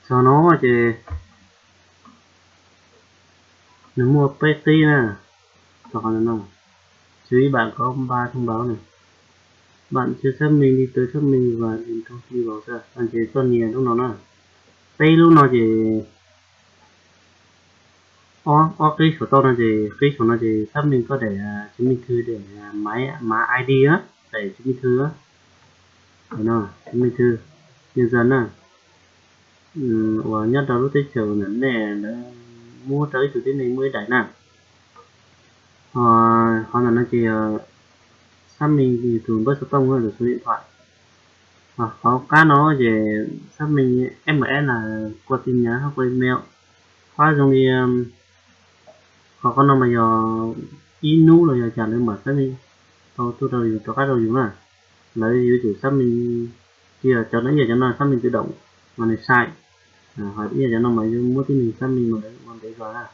Txog no ces nws muaj peb qib na, rau qhov no, chỉ bạn có ba thông báo này, bạn chưa xác minh đi tới xác minh và điền thông tin vào sơ, ces koj nias lub no na. Peb lub no ces ob, ob qib saum toj no ces qib saum no ces xác minh koj daim chứng minh thư, daim mã, mã I D á, daim chứng minh thư á. Chứng minh thư nhân dân na. Uas nyob rau lub teb chaws ntawm nej lawv muab rau ib tug tib neeg muaj ib daim na. Ho ntawm no ces xác minh yus tus npawb xov tooj, yus tus số điện thoại. Hauv qab no ces xác minh M S là qua tin nhắn hoặc qua email. Qhov zoo li, qhov qhov no mas yog ib hnub los yog cas lawv mam xác minh tau tuaj rau yus, rov qab rau yus na. Lawv yuav tsum xác minh, tsis yog cov no, ib yam cov no xác minh tự động mas nws sai. Ho ib yam cov no mas yuav muab tib neeg xác minh mas lawv ua ntev zog na.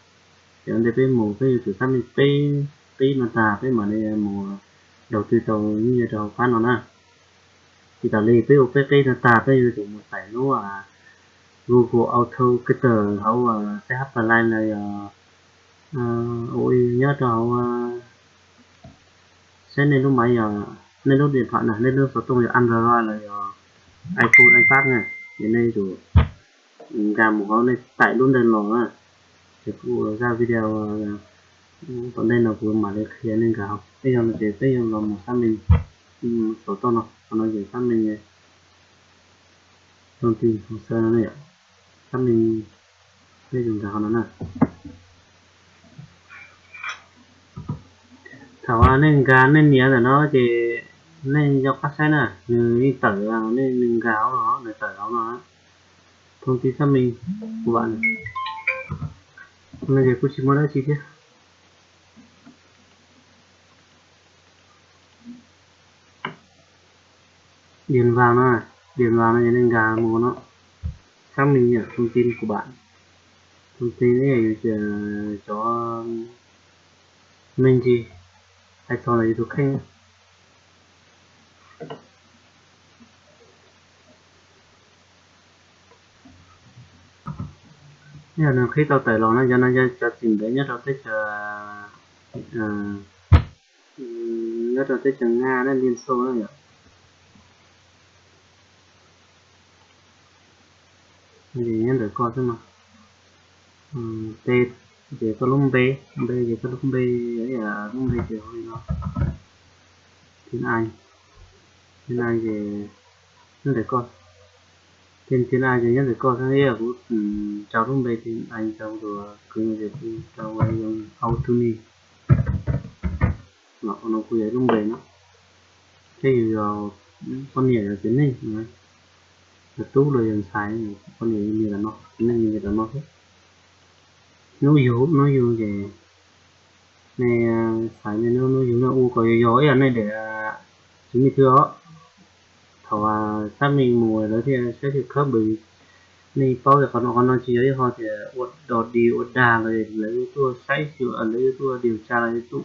Ces ua ntej peb mus peb yuav tsum xác minh peb qib no tag peb mam li mus đầu tư tau nyiaj rau hauv qab no na. Tsis tas li peb ua peb qib no tag peb yuav tsum mus tải lub Google Authenticator hauv C H Play los yog ua nyob rau hauv, saib nej lub máy, yog nej lub điện thoại na, nej lub xov tooj yog Android los yog iPhone, iPad na, ces nej yuav tsum nkag mus hauv, nej tải lub ntawd los na. Ces kuv ua zaj video tom ntej no kuv mam li qhia nej nkag hauv. Peb yog no ces peb yuav los mus xác minh saum toj no, qhov no ces xác minh thông tin hồ sơ no na yom. Xác minh, peb yuav nkag qhov no na. Thaum nej nkag nej nias ntawm no ces nej nco qab saib na, nws yeej tawm, nej nkag hauv no nws tawm hauv no. Thông tin xác minh của bạn. Qhov no ces kuj tsis muaj dab tsi thiab. Điền vào no, điền vào no ces nej nkag mus no. Xác minh thông tin của bạn. Thông tin yus cov me ntsis, hais txog ntawm yus tus kheej. Yog nws qhib tau tawm los no, cov no yog cov txiv ntawv nyob rau teb chaws, nyob rau teb chaws Nga na, Liên Xô na yom. Nyob ntawm koj xwb mas. T ces koj lub npe, npe ces koj lub npe, lub npe ces hu li no. Tin Anh, Tin Anh ces nyob ntawm koj. Tin, Tin Anh ces nyob ntawm koj xwb, kuv rau lub npe Tin Anh rau tus kwv no ces kuv rau ua Authuni. Los no kuv yog ib lub npe no. Thiab yus yog poj niam yog txiv neej, yog tub los yog ntxhais, poj niam yog nias tam no, txiv neej yog nias tam no xwb. Hnub yug, hnub yug ces nej xaiv nej hnub yug no ua kom yog yog ib yam nej daim chứng minh thư os. Thaum xác minh mus lawv thiaj saib thiaj khawb npws. Nej paub tias qhov no, qhov no tsis yog ib qho tias ua dog dig ua dag los lawv tuaj saib xyuas, lawv tuaj điều tra los tuaj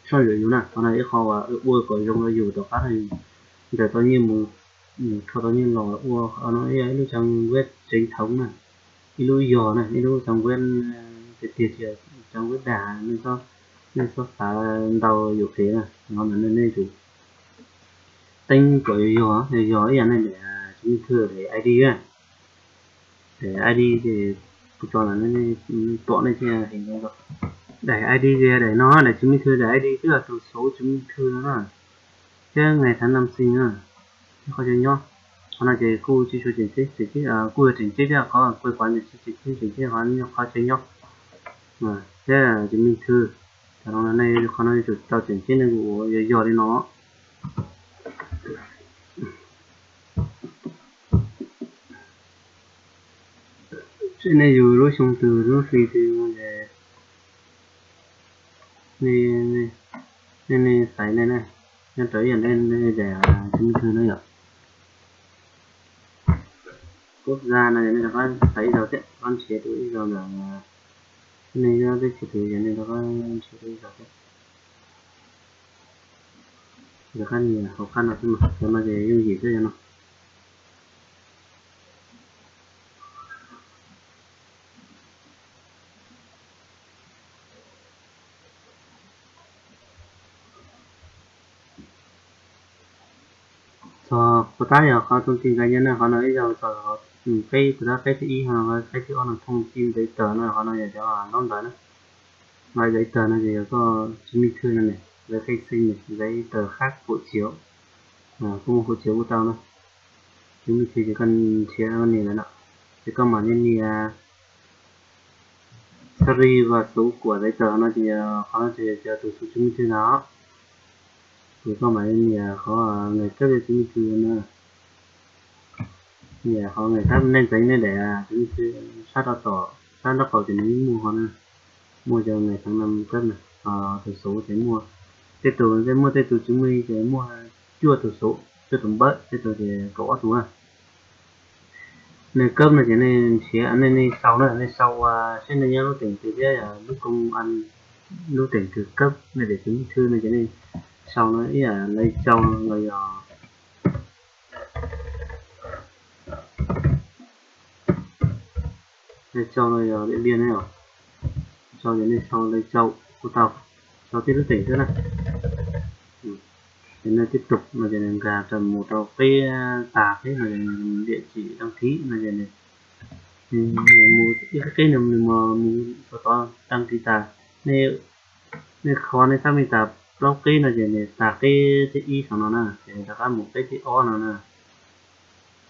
soj yuam yus na. Qhov no ib qho uas ua kom zoo rau yus rov qab no, ntawm tau nyiaj mus, kho tau nyiaj los ua, qhov no ib lub trang web chính thống na, ib lub yog na, ib lub trang web tiag tiag, trang web dag, nej txhob xav ntau yuam kev na. Qhov no nej yuav tsum teeb kom yog yog, yog ib yam nej daim chứng minh thư, daim I D na. Daim I D ces kuv tso los nej pom nej thiaj heev zoo. Daim I D ces daim no, daim chứng minh thư, daim I D tức là tus số chứng minh thư no na, thiab ngày tháng năm sinh na, thiab qhov chaw nyob. Qhov no ces kuj tsis tshua tseem ceeb, tseem ceeb, kuj yog tseem ceeb thiab, qhov quê quán ces tsis tseem ceeb, tseem ceeb qhov, qhov chaw nyob thiab chứng minh thư. Tam no nej qhov no yuav tsum tau tseem ceeb, nej kuj ua yog yog li no. Seb nej yug lub xyoo twg lub hli twg no ces nej, nej xaiv nej na, nyob rau ib yam nej daim chứng minh thư no yom. Quốc gia no yog nej rov qab xaiv ib zaug thiab, rov qab nrhiav dua ib zaug ntawm, nej nyob teb chaws twg yog nej rov qab nrhiav dua ib zaug thiab. Rov qab nias hauv qab no xwb mas, cov no ces yooj yim xwb cov no. Txog puas tab yog qhov thông tin cá nhân na, qhov no ib zaug txog qeb, puas tab qeb thib ib ho, qeb thib ob no thông tin giấy tờ na, qhov no yog cov ntaub ntawv na. Giấy tờ no ces yog koj chứng minh thư no ne, giấy khai sinh ne, giấy tờ khác hộ chiếu, koj muaj hộ chiếu kuj tau na. Chứng minh thư ces koj nrhiav nias ntawm no, ces koj mam li nias Sari và số của giấy tờ no ces qhov no ces yog tus số chứng minh thư no. Ces koj mam li nias qhov ngày cấp chứng minh thư no. Nias qhov ngày cấp, nej ntxeev nej daim chứng minh thư sab rau tom, sab nraub qaum ces nws yeej muaj qhov na, muaj cov ngày tháng năm cấp na, tus số ces muaj, tej tus, muaj tej tus chứng minh ces muaj cuaj tus số, cuaj tus npawb, tej tus ces kaum ob tus na. Nws cấp no ces nej nrhiav, nej, nej sau na, nej sau saib nej nyob lub tỉnh twg thiab lub công an, lub tỉnh twg cấp nej daim chứng minh thư no ces nej sau no ib yam Lai Châu los yog Lai Châu los yog Điện Biên ne, sau ces nej sau Lai Châu kuj tau, sau tib lub tỉnh xwb na. Ces nej tiếp tục no ces nws nkag rau mus rau qeb, tag qeb no ces địa chỉ đăng ký no ces mus ib qeb qeb no nws mus, mus txog tod đăng ký tas. Nej, nej kho nej xác minh tas plaub qeb no ces nws tag qeb thib ib saum no na, ces rov qab mus qeb thib ob no na.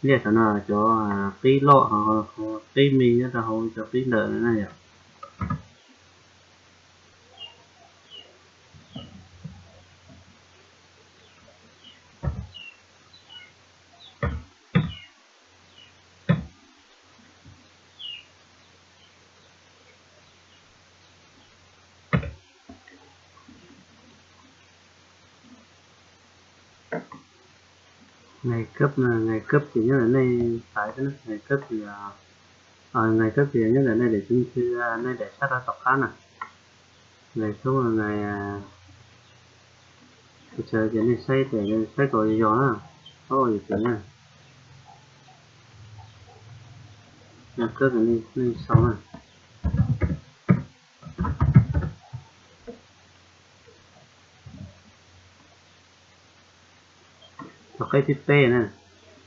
Liaj saum no cov qeb loj, qeb me nyob rau hauv cov qeb ntawm na yom. Ngày cấp, ngày cấp ces nyob ntawm nej xaiv xwb na, ngày cấp ces, ngày cấp ces nyob ntawm nej daim chứng minh thư, nej daim sab rau tom qab na. Ngày số là ngày, ces nej saib, saib kom yog na, txhob ua yus txiv na. Ngày cấp ces nej sau na. Txog qeb thib peb na,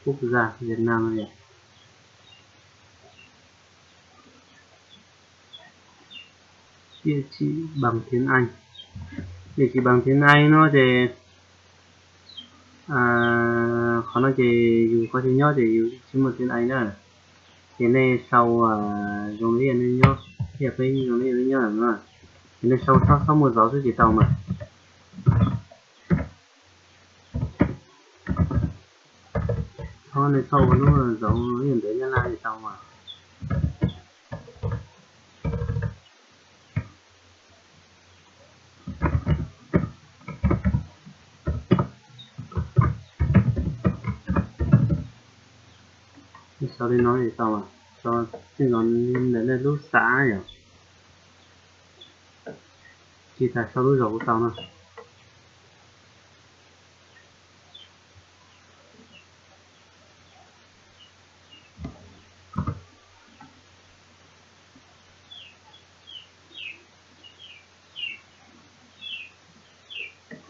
quốc gia Việt Nam no yom. Địa chỉ bằng tiếng Anh. Địa chỉ bằng tiếng Anh no ces, qhov no ces yus qhov chaw nyob ces yus tsis muaj tiếng Anh na. Ces nej sau zoo li nej nyob, thiab peb zoo li nej nyob no. Ces nej sau txhob, txhob muaj zauv xwb ces tau mas. Txhob, nej txhob ua lub zauv ib yam ntawv Nyab Laj ces tau mas. Sau li no ces tau mas. Sau tej no ntawm nej lub xav yom. Tsis tas sau lub zos kuj tau no.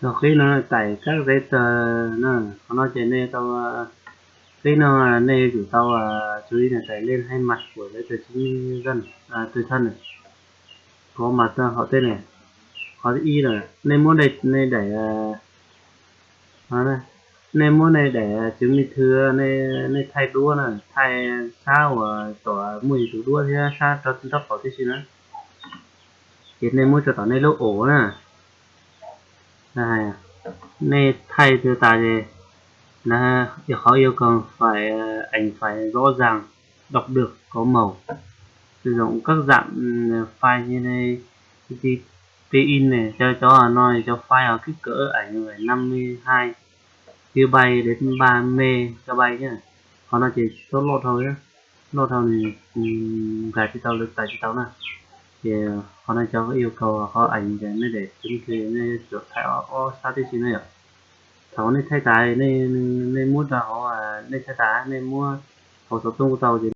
Txog qib no tải các giấy tờ na, qhov no ces nej tau, qib no nej yuav tsum tau, chú ý là tải lên hai mặt của giấy tờ chứng minh nhân dân, tùy thân này. Có mặt ở họ tên này. Qhov thib ib na, nej muab nej daim, nej muab nej daim chứng minh thư, nej thaij duab na, thaij sab uas tom muaj yus tus duab thiab sab rau nraub qaum tib si na. Ces nej muab tso tom nej lub ổ na. Nej thaij twg tas ces, là yêu cầu phải, ảnh phải rõ ràng, đọc được, có màu. Sử dụng các dạng file như này, J P E G này, cho cov no cov file kích cỡ ảnh phải năm mươi hai gigabyte đến ba megabyte nhé. Qhov no ces txhob loj dhau, loj dhau nws nkag tsis tau, lawv tải tsis tau na. Ces qhov no cov yêu cầu qhov ảnh ces nej daim chứng minh thư nej yuav tsum thaij ob sab tib si na yom. Thaum nej thaij tas, nej muab rau hauv, nej thaij tas nej muab hauv xov tooj kuj tau ces